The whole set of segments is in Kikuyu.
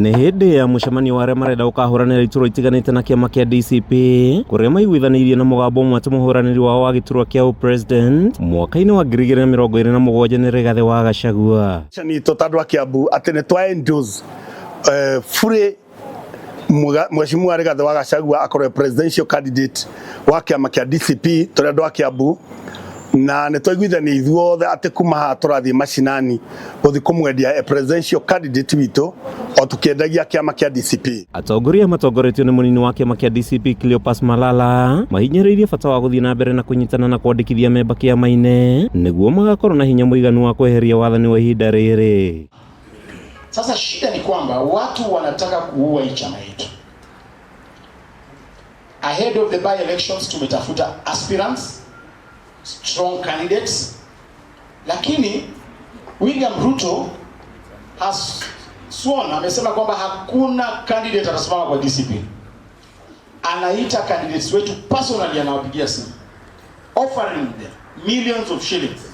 Nĩ hĩndĩ ya mũcemanio wa arĩa marenda gũkahũranĩra iturwa itiganĩte na kĩama kĩa DCP kũrĩa maiguithanĩirie na mũgambo ũmwe atĩ mũhũranĩri wao wa gĩturwa kĩa ũpresident mwaka-inĩ wa 2027 nĩ Rigathĩ wa Gachagua. Itũ ta andũ a Kiambu atĩ nĩ twa endorse fully Mheshimiwa Rigathĩ wa Gachagua akorwo presidential candidate wa kĩama kĩa DCP tũrĩ andũ a Kiambu, na nĩ twaiguithania ithuothe atĩ kuma haha tũrathiĩ macinani gũthiĩ kũmwendia a presidential candidate witũ o tũkĩendagia kĩama kĩa DCP. Atongoria matongoretio nĩ mũnini wa kĩama kĩa DCP Cleopas Malala mahinyĩrĩirie bata wa gũthiĩ na mbere na kũnyitana na kwandĩkithia memba kĩama-inĩ nĩguo magakorwo na hinya mũiganu wa kweheria wathani wa ihinda rĩrĩ. Sasa shida ni kwamba watu wanataka kuua hii chama yetu. Ahead of the by elections tumetafuta aspirants, strong candidates, lakini William Ruto has sworn, amesema kwamba hakuna candidate atasimama kwa DCP. Anaita candidates wetu personally, anawapigia simu offering them millions of shillings.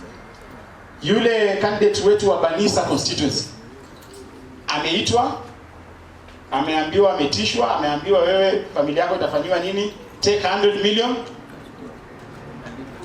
Yule candidate wetu wa Banisa constituency ameitwa, ameambiwa, ametishwa, ameambiwa wewe familia yako itafanyiwa nini, take 100 million.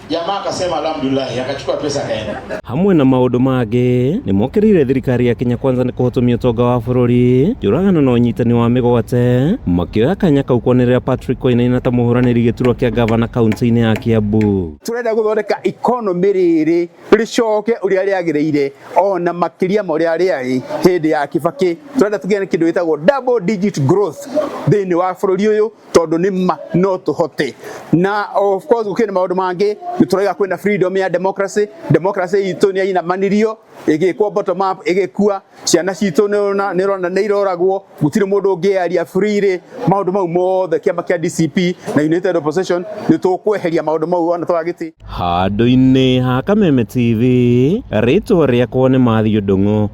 Jamaa akasema alhamdulillah, akachukua pesa akaenda. Hamwe na maũndũ mangĩ nĩ mokĩrĩire thirikari ya Kenya Kwanza nĩ kũhotomia ũtonga wa bũrũri, njũragano na ũnyitani wa mĩgwate, makĩoya kanya kau kwanĩrĩra Patrick Wainaina ta mũhũranĩri gĩturwa kĩa gavana kaunti-inĩ ya Kiambu. Turenda guthondeka economy riri ricoke uria riagiriire ona makiria ma uria riari hindi ya Kibaki. Turenda tugie na kindu gitagwo double digit growth thiini wa bururi uyu, tondu ni ma no tuhote. Na of course gukiri maundu mangi ni turaiga kwina freedom ya democracy. Democracy itu ni yainamanirio igikwo bottom up, igikua ciana citu ni rona ni iroragwo, gutiri mundu ungiaria freely. Maundu mau mothe kiama kia DCP na United Opposition ni tukweheria maundu mau ona twagiti. Handũ-inĩ ha Kameme TV, rĩtwa rĩakwa nĩ Matthew Ndung'u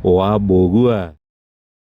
wa Mbũgua.